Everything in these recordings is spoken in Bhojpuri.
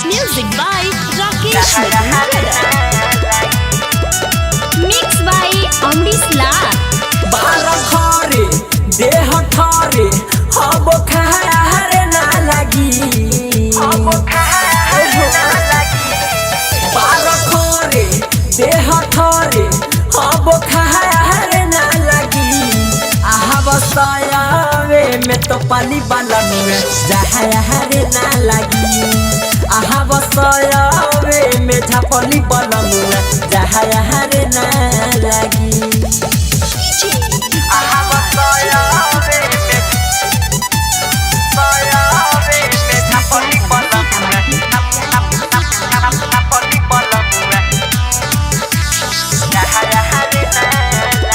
Music by Rakesh Mithun. Mix by Amrish Lal. बार खरे देह ठरे हब खारे ना लागी बार खरे देह ठरे हब खारे ना लागी आहा बसायावे में तो पाली बाला में जहारे ना लागी आहा बसायावे में झापली बाला में जहारे ना लागी।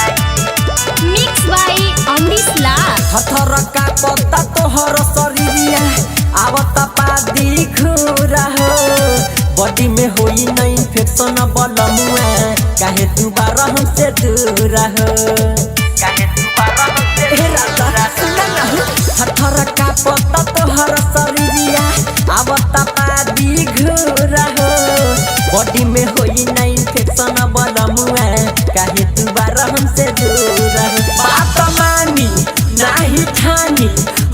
Mix by Amrish Lal. हथर का पत्ता तोहर शरीरिया आवता पादी खुरा हो बॉडी में होई न इन्फेक्शन बलमुआ काहे तू बार हमसे दूर हो हे राजा, सुन ना हो। हथर का पत्ता तोहर शरीरिया आवता पादी घुरा हो बॉडी में होई न इन्फेक्शन बलमुआ काहे तू बार हमसे दूर हो बात मानी नाही ठानी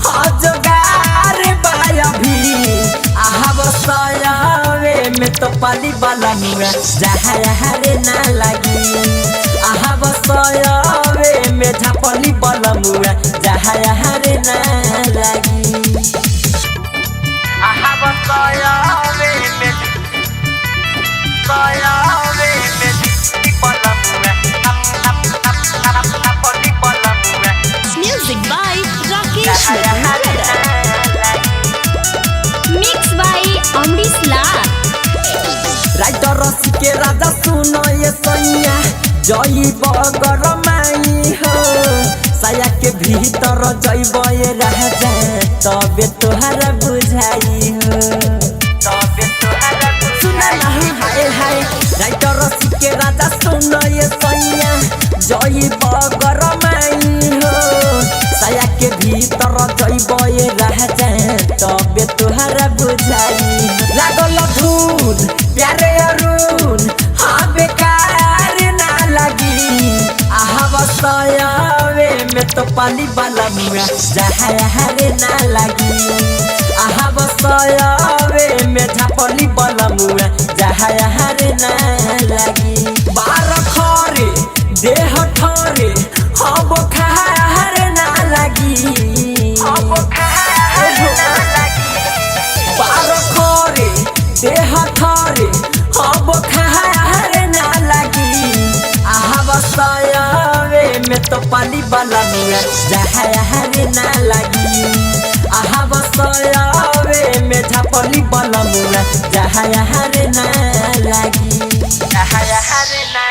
हजगार बाया भी आहा बसायावे में तो पाली बाला मुआ जहारे ना लागी आहा बसायावे में झापली बाला मुआ जहारे ना लागी आहा बसायावे में सायावे में बाला मुआ झापली बाला मुआ Music by Rakesh Mithun. Mix by Amrish Lal. Writer के राजा सुनो ये सैया जई बगर माई हो साया के भीतर जइब ये राजा तबे तोहरा बुझाई हो तबे तोहरा सुना ना हो, हाय हाय राइटर के राजा सुनो ये सैया जई बगर माई हो साया के भीतर जइब ये राजा तबे तोहरा बुझाई लागल धूल प्यारे अरुण हाँ बेकार ना लगी आहा बसायावे में तो पाली बाला मुआ जहारे ना लगी आहा बसायावे में झापली बाला मुआ जहारे ना लगी बार खरे देह ठरे हब खारे ना लगी हब खारे ना लगी बार खरे देह ठरे हब खारे ना लागी आहा बसायावे में तो पाली बाला मुआ जहारे ना लागी आहा बसायावे में झापली बाला मुआ जहारे ना लागी जहारे ना।